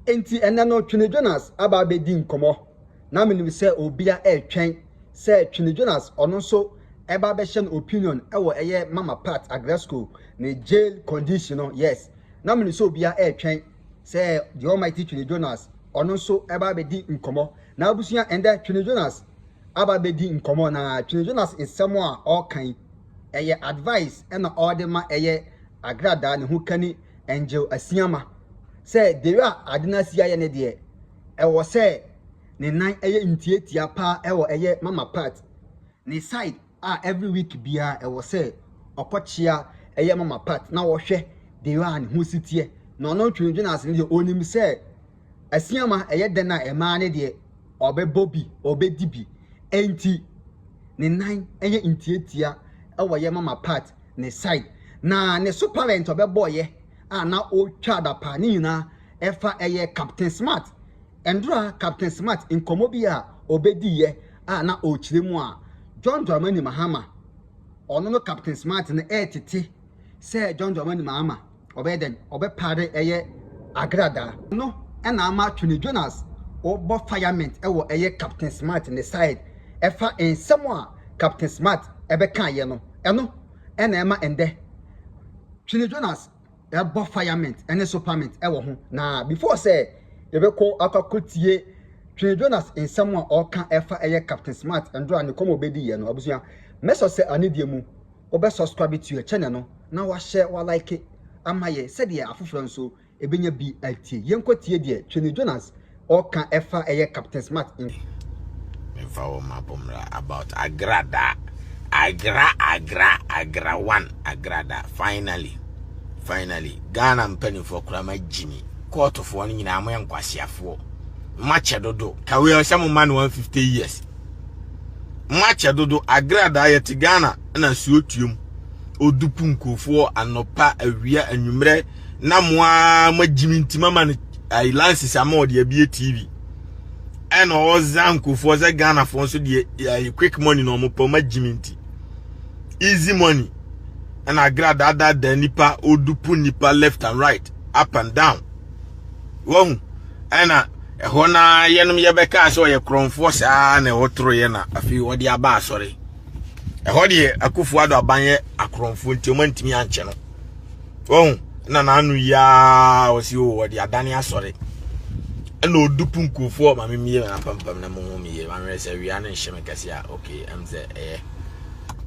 Enti ɛnnɛ no Twene Jonas aba abɛdi nkɔmmɔ. Na menim sɛ obia ɛretwɛn sɛ Twene Jonas ɔno nso ɛba abɛhyɛ no opinion ɛwɔ ɛyɛ Mama Pat Agrasco ne jail condition no. Yes, na menim sɛ obia ɛretwɛn sɛ the almighty Twene Jonas ɔno nso ɛba abɛdi nkɔmmɔ. Na abusua, ɛndɛ Twene Jonas aba abɛdi nkɔmmɔ, na Twene Jonas nsɛm a ɔreka yi ɛyɛ advice ɛna ɔde ma ɛyɛ Agradaa ne ho kani Angel Asiama sɛ deɛ a ade no asi ayɛ ne deɛ, ɛwɔ sɛ ne nan ɛyɛ ntiatia paa ɛwɔ ɛyɛ Mama Pat ne side a every week biara ɛwɔ sɛ ɔkɔkyea ɛyɛ Mama Pat na wɔhwɛ deɛ a ne ho si teɛ. Na ɔno Twene Jonas no deɛ, ɔnim sɛ Asiama ɛyɛ dɛn a ɛmaa ne deɛ ɔbɛbɔ bi, ɔbɛdi bi, ɛnti ne nan ɛyɛ ntiatia ɛwɔ yɛ Mama Pat ne side. Na ne so parent ɔbɛbɔɔyɛ a na ɔretwa adapa ne nyinaa ɛfa ɛyɛ Captain Smart. Ndora Captain Smart nkɔmmɔ bi a ɔbɛdiiɛ a na ɔrekyerɛ mu a John Dramani Mahama, ɔno no Captain Smart no ɛretete sɛ John Dramani Mahama ɔbɛyɛ dɛn ɔbɛpare ɛyɛ Agradaa no, ɛna ama Twene Jonas ɔbɔ firement ɛwɔ ɛyɛ Captain Smart ne side ɛfa nsɛm a Captain Smart ɛbɛkaeɛ no. Ɛno ɛna ɛma ɛndɛ Twene Jonas ɛbɔ firement ɛne superment ɛwɔ ho. Na before sɛ yɛbɛkɔ akɔtie Twene Jonas nsɛm a ɔka ɛfa ɛyɛ Captain Smart ndora ne kɔmɔ ɔbɛdi yɛ no, abusua, mɛsɔ sɛ anidie mu wobɛ subscribe to your channel no na wahyɛ wa like ama yɛ sɛdeɛ afoforɔ nso ebenya bi atie. Yɛnkɔ tie deɛ Twene Jonas ɔka ɛfa ɛyɛ Captain Smart. Memfa wɔ mabɔ mmra about Agrada, Agra Agra Agra one Agrada. Finally, finally, Ghana mpanimfoɔ koraa ma gyimi kɔɔtofoɔ no nyinaa moyɛ nkwasiafoɔ, moakyɛ dodo. Kawe sɛ mo ma no 150 years, moakyɛ dodo. Agrada yɛte Ghana na suo tuom odupu nkurɔfoɔ anɔpa, awia, anwummerɛ, na mo a moagyimi nti mama no ayi license ama ɔde abie TV, ɛna ɔza nkurɔfoɔ sɛ Ghanafoɔ nso deɛ ayi quick money na ɔmo pɛ. Ɔmo agyimi nti easy money, ɛna Agradaa daadaa nipa, odupu nipa left and right, up and down. Wɔhu ɛna ɛhɔ na yɛnom yɛbɛka sɛ ɔyɛ korɔmfoɔ saa na ɛhɔ toro yɛ, na afei ɔde aba asɔre. Ɛhɔ deɛ Akufo Ado aban yɛ akorɔmfoɔ nti ɔmo antumi ankyɛ no. Wɔhu na n'ano yiaa ɔsi o ɔde adane asɔre, ɛna odupu nkurɔfoɔ. Maame mie na pampam na mo ho mie maame sɛ wia no nhyɛ me kɛse a. Okay, sɛ ɛyɛ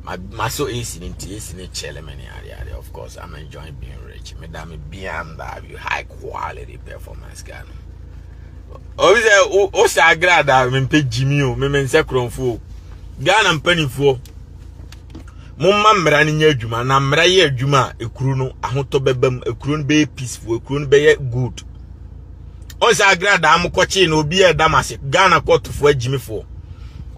ma ma so AC ne nti AC ne kyɛlɛ me ne ade ade. Of course, I'm enjoying being rich. Me da me BMW high quality performance car no. Obi sɛ o sɛ Agrada mempɛ gyimi o, me nsɛ korɔmfoɔ o. Ghana mpanimfoɔ, momma mmara no nyɛ adwuma, na mmara yɛ adwuma a, ekuro no ahotɔ bɛba mu, ekuro no bɛyɛ peaceful, ekuro no bɛyɛ good. Ɔn sɛ Agradaa mo kɔkyee no, obi a ɛda mo ase. Ghana kɔtofoɔ agyimifoɔ,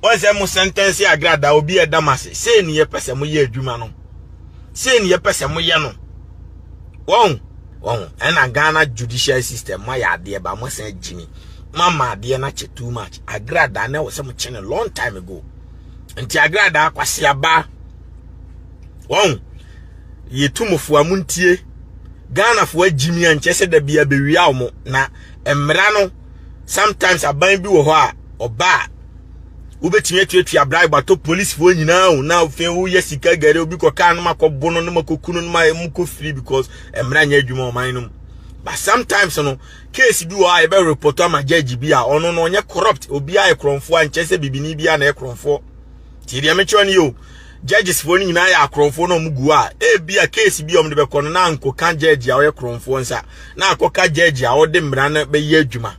ɔn sɛ mo sentence Agradaa, obi a ɛda mo ase. Sei ne yɛpɛ sɛ moyɛ adwuma no, sei ne yɛpɛ sɛ moyɛ no. Wɔn ɛna Ghana judicial system mo ayɛ adeɛ ba mo sɛn agyimi mo ama adeɛ no akyɛ too much. Agradaa na ɛwɔ sɛ mo kye no long time ago. Nti Agradaa kwasiaba, wɔn yɛtu mo fo a montie. Ghanafoɔ agyimi a nkyɛ sɛ da bia bɛwia wɔn na mmara no. Sometimes aban bi wɔ hɔ a ɔba a wobɛtumi atuatua bribe atɔ polisifoɔ nyinaa o, na afei woyɛ sika gari obi kɔ kaa no ma kɔbo no no ma kɔku no no ma mu kɔ firi because mmara nyɛ adwuma ɔman no mu. But sometimes no, case bi wɔ hɔ a yɛbɛ report ama judge bi a ɔno no ɔnyɛ corrupt. Obi a yɛ korɔmfoɔ a nkyɛ sɛ bibini bi a na yɛ korɔmfoɔ. Tie deɛ mekyerɛ no yɛ o, judges foɔ no nyinaa yɛ akorɔmfoɔ na ɔmo gu a ebi a case bi a ɔmo de bɛkɔ no na nkɔka judge a ɔyɛ korɔmfoɔ nsa na akɔka judge a ɔde mmara no bɛyɛ adwuma.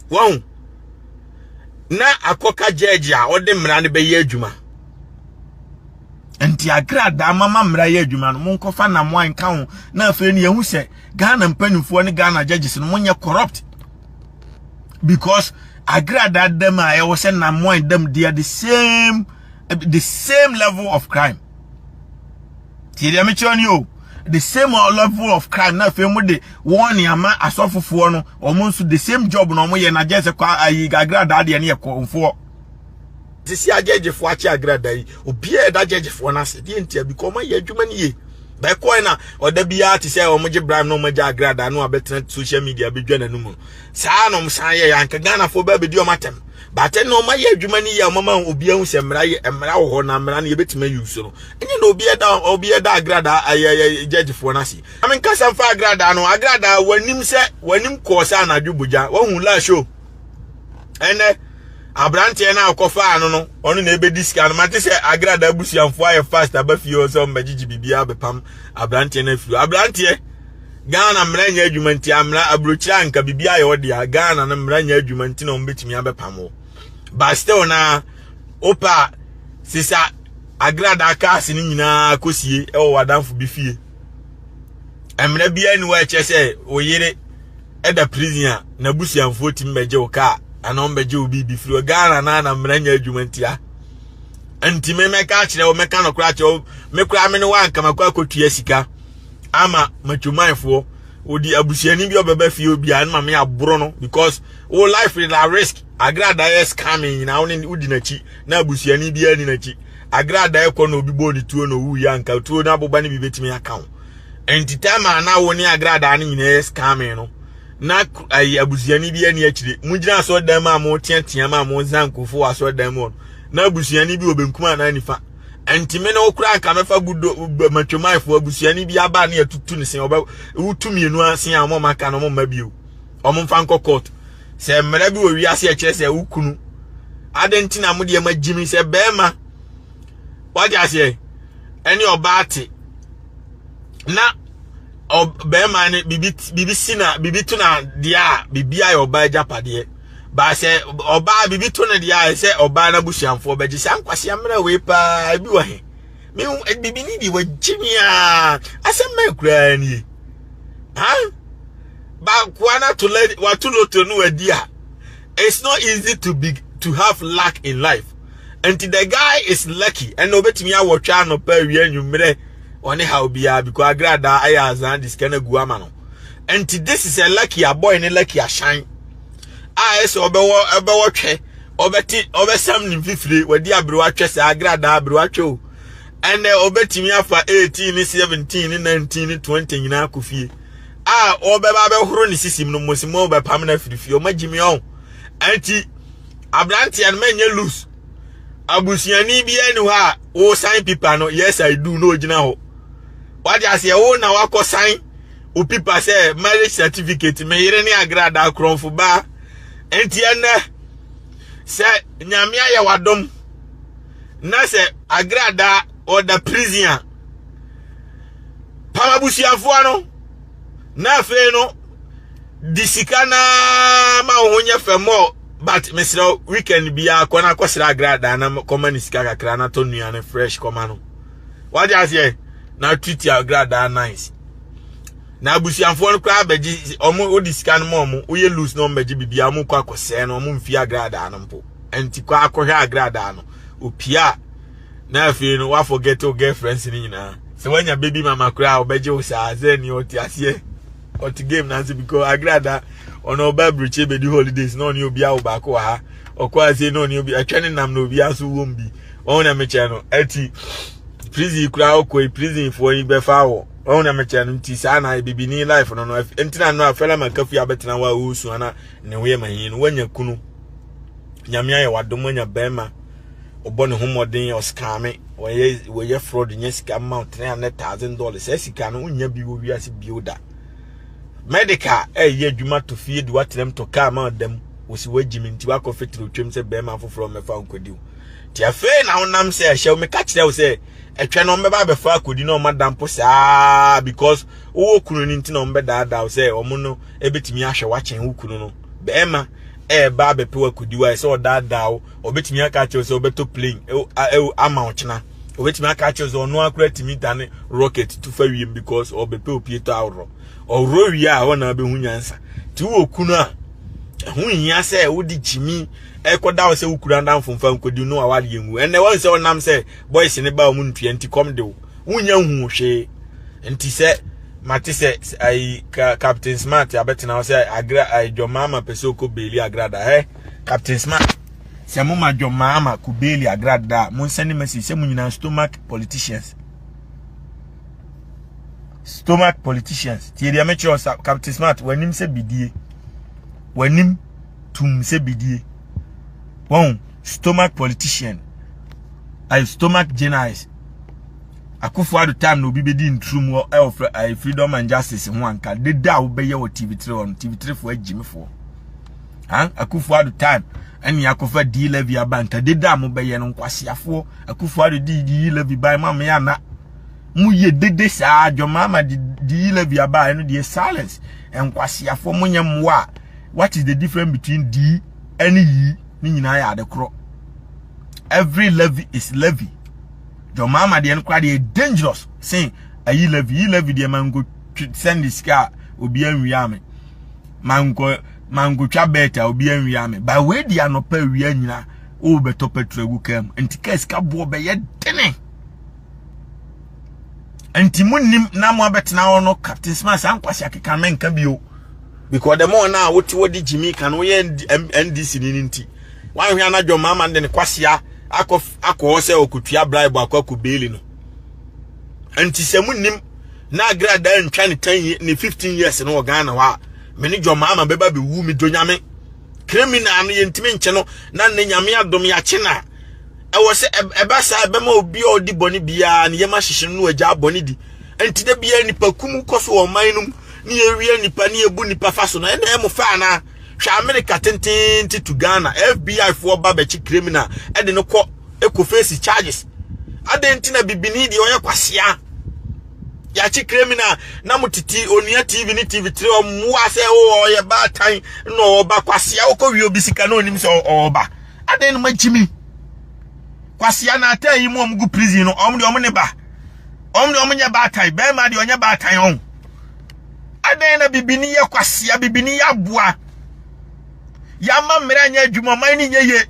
Wɔn na akɔka judge a ɔde mmara no bɛyɛ adwuma. Nti Agradaa mama mmara yɛ adwuma no, monkɔfa namoa nka ho, na afei no yɛhu sɛ Ghana mpanimfoɔ ne Ghana judges no monyɛ corrupt, because Agradaa dam a ɛwɔ sɛ namoa dam, they are the same level of crime. Tie deɛ mekyerɛ no o, the same level of crime. Na afei mo de wɔn nneɛma asɔfofoɔ no, wɔn nso the same job na wɔn yɛ, na gye sɛ kɔ ayi Agradaa deɛ no yɛ kɔnfoɔ. Sisi agyegyefoɔ akye Agradaa yi, obiara ɛda gyegyefoɔ no ase deɛ ntia because ɔmo ayɛ adwuma no yie. Bɛkɔɛ na ɔda biara te sɛ wɔn gye bribe na wɔn agya agradaa na wɔabɛtena social media bɛdwa n'anum no. Saa na wɔn san yɛ yɛ anka Ghanafoɔ bɛɛ bɛdi wɔn atɛm. But ɛna wɔn ayɛ adwuma no yie a wɔn ama obi ahu sɛ mmara yɛ mmara wɔ hɔ na mmara no yɛbɛtumi ayi so no. Ɛnyɛ na obi ɛda obi ɛda agradaa ɛyɛ ɛyɛ gyɛgyefoɔ no ase. Na menkasa mfa agradaa no agradaa w'anim sɛ w'anim kɔɔ sɛ anadwo bogya wahu la show. Ɛnɛ aberanteɛ no a ɔkɔfaa no no ɔno na ɛbɛdi sika no mate sɛ agrada abusuafoɔ ayɛ fast aba fie hɔ sɛ ɔmbɛgyegye biribiara bɛpam aberanteɛ no afiri aberanteɛ Ghana mmara nyɛ adwuma nti amena aburokyire anka biribiara yɛ ɔdea Ghana no mmara nyɛ adwuma nti na ɔmbɛtumi abɛpam wo but still na wopɛ a sisa agrada kaase no nyinaa kɔsie ɛwɔ w'adamfo bi fie mmara biara ni hɔ a ɛkyerɛ sɛ wo yere ɛda prison a n'abusuafoɔ tumi bɛgye wo kaa anaa wɔn bɛgye wo biribi firi hɔ Ghana naa na mmara nyɛ adwuma ntia nti me mɛka akyerɛ wo mɛka no koraa akyerɛ wo me koraa me ne wo anka makɔ akɔtua sika ama matwomanfoɔ odi abusuani bi ɔbɛba fie obiara no ma me aboro no because wo life is at risk agrada yɛ scamming nyinaa wo ne wodi n'akyi na abusuani biara ni n'akyi agrada ɛkɔ na obi bɔɔ ne tuo na owu yɛ anka tuo no aboba no bi bɛtumi aka wo nti time a na wo ne agradaa no nyinaa yɛ scamming no na ayi abusuani bi ani akyire mo gyina asɔredan mu a mo teatea mu a mo nsa nkofo wɔ asɔredan mu na abusuani bi wɔ benkum anaa nifa nti me ne wo koraa nka mɛfa gudo matwomanfoɔ abusuani bi aba ne atutu ne se ɔbɛ wotu mmienu ase a wɔn aka no wɔn mma bio wɔn mfa nkɔ court sɛ mmerɛ bi wɔ wiase ɛkyerɛ sɛ wo kunu adɛn nti na mo deɛ ma gyimi sɛ bɛrima wagye aseɛ ɛne ɔbaa te na ɔbɛrima no bibi bibi si na bibi to na deɛ a bibi ayɛ ɔbaa agyapadeɛ baasɛ ɔbaa bibi to no deɛ a ɛsɛ ɔbaa n'abusuafoɔ bɛgye saa nkwasi amena wei paa ebi wɔ he mehu bibi ni deɛ wagye mi a asɛm mɛ koraa nie ha baakoa no ato lɛ wato loto no wadi a it's not easy to be to have luck in life nti the guy is lucky ɛna obetumi awɔtwe anɔpa awia anwummerɛ ɔne ha obiara because agradaa ayɛ azan de sika no agu ama no nti this is a lucky a boy ne lucky ahyɛn a ɛsɛ ɔbɛwɔ ɔbɛwɔ twɛ ɔbɛte ɔbɛsam ne mfifire wadi aberewa twɛ sɛ agradaa aberewa twɛ o ɛnɛ ɔbɛtumi afa 18 ne 17 ne 19 ne 20 nyinaa kɔ fie a ɔbɛba abɛhoro ne sisim no mmosimɔ bɛpam no afiri fie ɔma gyimi ɔn ɛnti aberanteɛ no mɛnyɛ loose abusuani biara ni hɔ a wo sign pipa no yes i do na ogyina hɔ wade aseɛ wo na wakɔ sign wo pipa sɛ marriage certificate me yere ne agradaa korɔmfo baa nti ɛnɛ sɛ nyame ayɛ wadom na sɛ agradaa ɔda prison a pam abusuafoɔ no na afei no di sika naa ma wo ho nyɛ fɛ mɔ but mesrɛ weekend biara kɔ na kɔsrɛ agradaa na kɔma ne sika kakra na tɔ nnuane fresh kɔma no wagye aseɛ na treat agradaa nice na abusuafoɔ no koraa bɛgye ɔmo wode sika no ma ɔmo woyɛ loose na ɔmo bɛgye biribiara ɔmo kɔ akɔsɛɛ no ɔmo mfie agradaa no mpo nti kɔ akɔhwɛ agradaa no opia na afei no wa forget wo girlfriends no nyinaa sɛ wanya baby mama koraa ɔbɛgye wo saa sɛ ni ɔte aseɛ ɔte game na ase because agrada ɔno ɔba aburokyi bɛdi holidays na ɔne obi awo baako wɔ ha ɔkɔ ase na ɔne obi ɛtwɛ ne nam na obi aso wɔm bi wɔn na mekyɛ no ɛti prison koraa ɔkɔ yi prison foɔ yi bɛfa wɔ wɔn na mekyɛ no nti saa na bibini life no no nti na no afɛlɛ ma kafi abɛtena hɔ a ɔresu ana ne ho yɛ ma hin no wanya kunu nyame ayɛ wadom anya bɛrima ɔbɔ ne ho mmɔden ɔskame wɔyɛ wɔyɛ fraud nya sika ma $300,000 saa sika no wonya bi wɔ wiase bio da medical ɛyɛ adwuma to fie de watenam to kaa ma ɔdam wɔsi wagyi me nti wakɔ fitiri otwam sɛ bɛrima foforɔ mmɛfa nkɔdi wo nti afei na wonam sɛ ɛhyɛ wo meka kyerɛ wo sɛ ɛtwɛ no ɔmbɛba abɛfa akɔdi na ɔma dampo saa because wowɔ kunu no nti na ɔmbɛdaadaa wo sɛ ɔmo no ɛbɛtumi ahwɛ wakyɛn wo kunu no bɛrima ɛɛba abɛpɛ wakɔdi wo a ɛsɛ ɔdaadaa wo ɔbɛtumi aka akyerɛ sɛ ɔbɛtɔ plane ɛwɔ ama ɔkyena ɔbɛtumi aka akyerɛ sɛ ɔno akora tumi dane rocket tu fa wiem because ɔbɛpɛ opie tɔ aworɔ ɔworɔ wie a hɔ na abɛhu nyansa nti wowɔ kunu a ɛho nhia sɛ wode kyimi ɛkɔda wo sɛ wo kura adamfo mfa nkɔdi no awadeɛ ngu ɛnɛ wɔn sɛ ɔnam sɛ boys ne ba wɔn ntua nti kɔm de wo wonya hu hwee nti sɛ mate sɛ ayi captain smart abɛtena hɔ sɛ agra ayi dwɔmaama pɛ sɛ ɔkɔ beeli agrada ɛ captain smart sɛ mo ma dwɔmaama kɔ beeli agrada a mo nsɛn ne message sɛ mo nyinaa stomach politicians. Stomach politicians. Tie deɛ mekyerɛ sa Captain Smart w'anim sɛ bidie. W'anim tum sɛ bidie. Wɔn stomach politician. Ay stomach journalist. Akufo Addo time na obi bedi ntrum wɔ ɛwɔ eh, freedom and justice ho anka deda a wobɛyɛ wɔ TV3 hɔ no TV3 fo agyimifoɔ. Han Akufo Addo time ɛne akɔfa D levy aba nka deda a mobɛyɛ no nkwaseafoɔ. Akufo Addo di D levy ban ma me ana mo yɛ dede saa dwamaama di D levy aba ɛno deɛ silence nkwaseafoɔ mo nyɛ mmoa. What is the difference between D ɛne yi ne nyinaa yɛ ade korɔ. Every levy is levy. Dwamaama deɛ no koraa deɛ dangerous sen ayi levy. Yi levy deɛ mango send sika a obi anwia me. Mango mankotwa bet a obi anwia me. Ba wei di anɔpa awia nyina wo bɛtɔ petrol agu kaa mu. Nti kaa sika boɔ bɛyɛ dene. Nti mo nim na mo abɛtena hɔ no Captain Smart saa nkwasi akeka menka bio. Because the more na wote wɔ di Jimmy kan woyɛ NDC ni nti. Wanhwɛ anadwo mama de ne kwasia akɔ akɔ hɔ sɛ ɔkɔtua bribe akɔ akɔ bail no. Nti sɛ mo nim na agrada ntwa ne 10 ne 15 years no wɔ Ghana hɔ a me ne John Mahama bɛba bɛwu me dɔ nyame criminal no yɛntumi nkye no na ne nyame adom yɛakye no a ɛwɔ sɛ ɛba saa ɛbɛma obi a ɔdi bɔne biara ne yɛm ahyehye no na wagya bɔne di nti da biara nipa kum kɔ so wɔ ɔman no mu ne yɛwia nipa ne yɛbu nipa fa so no ɛna ɛmo fa anaa hwɛ America tententen to Ghana FBI foɔ ba bɛkye criminal ɛde no kɔ ɛkɔ face charges adɛn nti na bibini deɛ ɔyɛ kwasea yɛakye criminal na mo tete onua tv ne tv tiri ɔmmoa sɛ o ɔyɛ baatan na ɔba kwasea wokɔ wie obi sika na onim sɛ ɔba adɛn no makyi mi kwasea na ataa yi mu ɔmo gu prison no ɔmo deɛ ɔmo ne ba ɔmo deɛ ɔmo nyɛ baatan bɛrima deɛ ɔnyɛ baatan ɔn adɛn na bibini yɛ kwasea bibini yɛ aboa yɛama mmerɛ anyɛ adwuma ɔman no nyɛ yie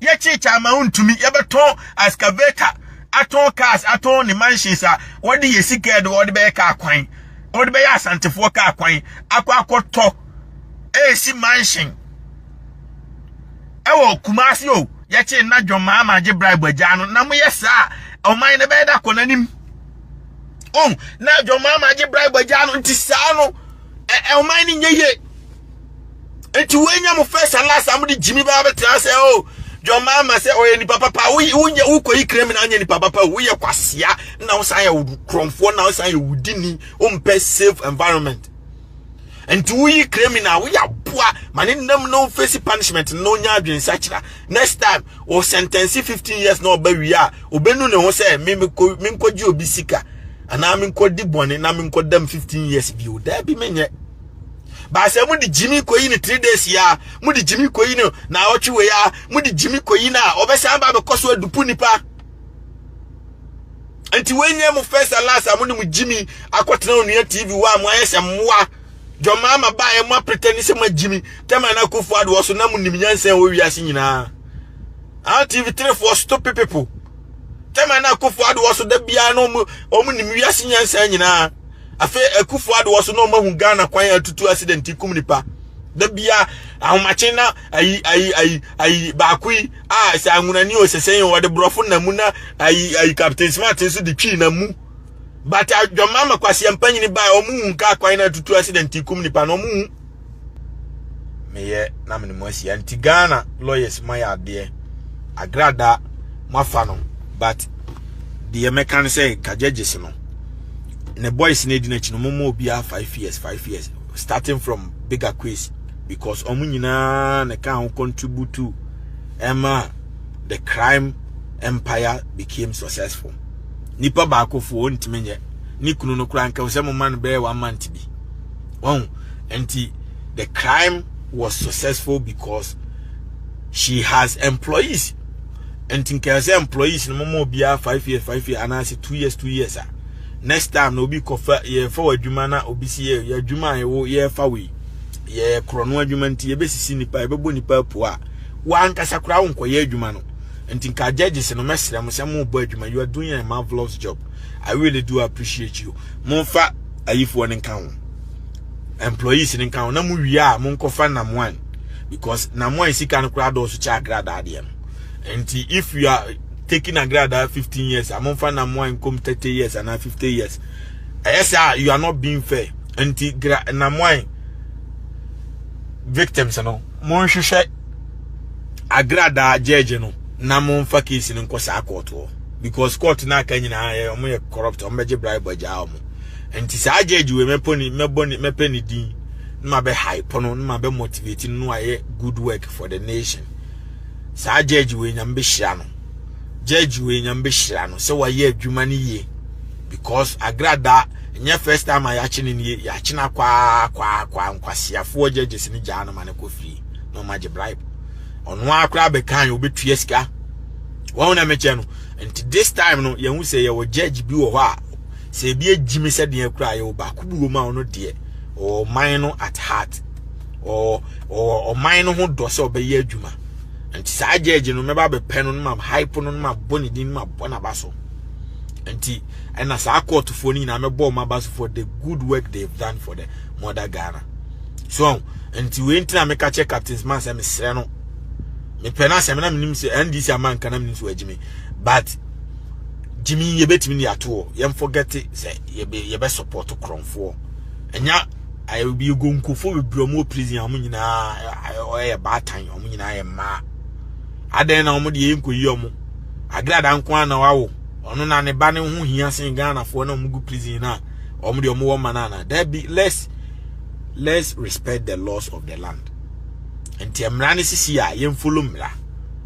yɛkyekyɛ ama wontumi yɛbɛtɔn excavator atɔn cars atɔn ne mansions a wɔde yɛ sika de wɔde bɛyɛ kaa kwan wɔde bɛyɛ asantefoɔ kaa kwan akɔ akɔtɔ ɛresi mansion ɛwɔ Kumasi o yɛkye na dwom maama agye bribe agya no na moyɛ saa ɔman no bɛyɛ da kɔ n'anim oh na dwom maama agye bribe agya no nti saa no ɔman no nyɛ yie nti woanya mo first and last a mode gyimi baa bɛtena sɛ o oh, John Mahama sɛ ɔyɛ nipa papa woyɛ wokɔyi krem na anyɛ nipa papa woyɛ kwasea na wosan yɛ korɔmfoɔ na wosan yɛ wudini wompɛ safe environment nti woyi krem na woyɛ aboa ma ne nam na wofesi punishment na onya adwensakyera next time o sentence 15 years na ɔba wie a obɛnu ne ho sɛ menkɔgye obi sika anaa menkɔdi bɔne na menkɔdam 15 years bio daabi menyɛ baasa mu de gyimi kɔyi no 3 days ya mu de gyimi kɔyi no na ɔtwe wei ya mu de gyimi kɔyi no a ɔbɛsan ba bɛkɔ so adupu nipa nti wɔnyɛ mo first and last a mo ne mo gyimi akɔtena onua tv wɔ a mo ayɛ sɛ mmoa dwɔmaama baeɛ mo apretɛ ne sɛ mo agyimi tɛma na akufo adoɔ so na mo nim nyansa wɔ wiase nyinaa ah tv 3 for stupid people tɛma na akufo adoɔ so da biara na ɔmo nim wiase nyansa nyinaa afei akufo adoɔ so na ɔmo ahu Ghana kwan atutu accident kum nipa da bia ahomakye na ayi ayi ayi ayi baako yi a sɛ anwunani o sɛsɛn yi wɔde borɔfo na mu na ayi ayi Captain Smart nso de twi na mu but adwamama kwasi mpanyini ba ɔmo hu kaa kwan na atutu accident kum nipa na ɔmo hu meyɛ na mene mo ahyia nti Ghana lawyers mo ayɛ adeɛ agrada mo afa no but deɛ mɛka no sɛ ka judges no ne boys no edi n'akyi no mo mo obiara 5 years 5 years starting from bigger quiz because ɔmo nyinaa na ka ho contribute to ɛma the crime empire became successful. Nipa baako fo ɔntumi nyɛ ne kunu no koraa nka sɛ mo ma no bɛyɛ one month bi wɔn nti the crime was successful because she has employees nti nka sɛ employees no mo ma obiara 5 years 5 years anaasɛ 2 years 2 years a next time na obi kɔfa yɛfa wɔ adwuma na obi si yɛ yɛ adwuma a yɛwɔ yɛfa wei yɛ korɔno adwuma nti yɛbɛsisi nipa yɛbɛbɔ nipa apo a wankasa koraa wonkɔyɛ adwuma no nti nka judges no mɛsrɛ mo sɛ mo bɔ adwuma. You are doing a marvelous job. I really do appreciate you. Momfa ayifoɔ no nka ho, employees no nka ho na mo wie a monkɔfa nam one because nam one sika no koraa dɔɔso kyɛ agradaa deɛ no. Nti if you are taking agrada 15 years a momfa nam one nkom 30 years anaa 50 years. Ɛyɛ saa you are not being fair. Nti gra namoan victims no monhwehwɛ agradaa judge no na momfa case no nkɔ saa court hɔ because court no aka nyinaa yɛ ɔmo yɛ corrupt, ɔmo bɛgye bribe agyaa ɔmo. Nti saa judge wei mɛpɔ ne mɛbɔ ne mɛpɛ ne din na ma bɛ hype no na ma bɛ motivate no ayɛ good work for the nation. Saa judge wei, Nyame bɛhyira no. Judge wei, Nyame bɛhyira no sɛ wayɛ adwuma no yie because Agrada nyɛ first time a yɛakye no nie. Yɛakye no akwaa kwaa kwaa. Nkwasiafoɔ judges no gyaa no ma no kɔ free na ɔma gye bribe. Ɔno ara koraa bɛkan obɛtua sika wɔn na mekyɛ no. Nti this time no yɛn ho sɛ yɛwɔ judge bi wɔ hɔ a sɛ ebi agyi mi sɛ deɛ koraa yɛwɔ baako bi wɔ mu a ɔno deɛ ɔwɔ ɔman no at heart, ɔwɔ ɔman no ho dɔ sɛ ɔbɛyɛ adwuma. Nti saa judge no mɛba abɛpɛ no ma hype no ma bɔ ne din ma bɔ n'aba so. Nti ɛna saa courtfoɔ no nyinaa mɛbɔ ɔmo aba so for the good work they've done for the mother Ghana. So nti wei ntina meka kyerɛ Captain Smart sɛ mesrɛ no, mepɛ no asɛm na menim sɛ NDC ama nka na menim sɛ wagyi me, but gyimi yɛbɛtumi de ato hɔ. Yɛm forget sɛ yɛbɛ support korɔmfoɔ. Ɛnya ayɛ egonkofoɔ bebree ɔmo wɔ prison a ɔmo nyinaa ɔyɛ baatan, ɔmo nyinaa yɛ mmaa. Adan na ɔmo deɛ yɛnkɔyi ɔmo Agrada nko ara na wawo ɔno na ne ba ne ho hia sen Ghanafoɔ na ɔmo gu prison na ɔmo deɛ ɔmo wɔ ma no ana? Dabi, let's respect the laws of the land. Nti mmara no sisi a yɛm follow mmara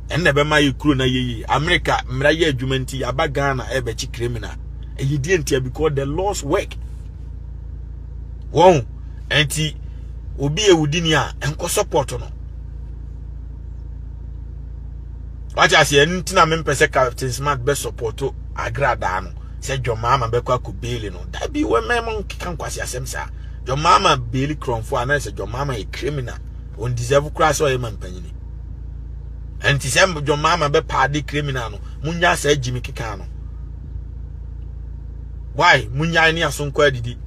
ɛnna ɛbɛma yɛ kuro na yɛyie. America mmara yɛ adwuma nti yaba Ghana ɛbɛkyi criminal ɛyɛ die ntia because the laws work wɔn. Nti obi ewudi ni a nkɔ support no wate aseɛ. Ɛno nti na mempɛ sɛ Captain Smart bɛ support Agradaa no sɛ John Mahama bɛkɔ akɔ bail no. Dabi, wɔmɛ mo nkeka nkwasi asɛm saa. John Mahama bail krɔmfoɔ anaasɛ John Mahama yɛ criminal, on deserve koraa sɛ ɔyɛ ma mpanyini. Nti sɛ John Mahama bɛ pardon criminal no, munya saa gyimi keka no. Why munya ne aso nkɔ adidi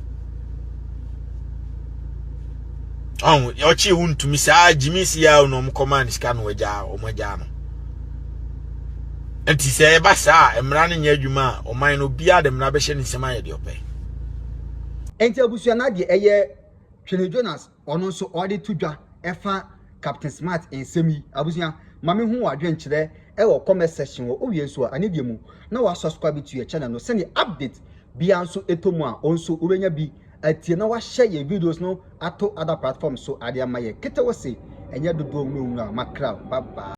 ɔn ɔkye wo ntumi saa gyimi si ya no ɔmo kɔma ne sika no agya ɔmo agya no. Nti sɛ ɛba saa mmara no nyɛ adwuma a ɔman no obiara de mmara bɛhyɛ ne nsɛm ayɛ deɛ ɔpɛ. Nti abusua na deɛ ɛyɛ Twene Jonas ɔno nso ɔde to dwa ɛfa Captain Smart nsɛm yi. Abusua, maame hu adwenkyerɛ ɛwɔ comment section wɔ owie nso a ane deɛ mu na wa subscribe to your channel no sɛnea update bia nso ɛtɔ mu a ɔnso wobɛnya bi atie na wahyɛ yɛn videos no ato other platforms so ade ama yɛ ketewa se ɛnyɛ dodoɔ mu no a makra. Bye bye.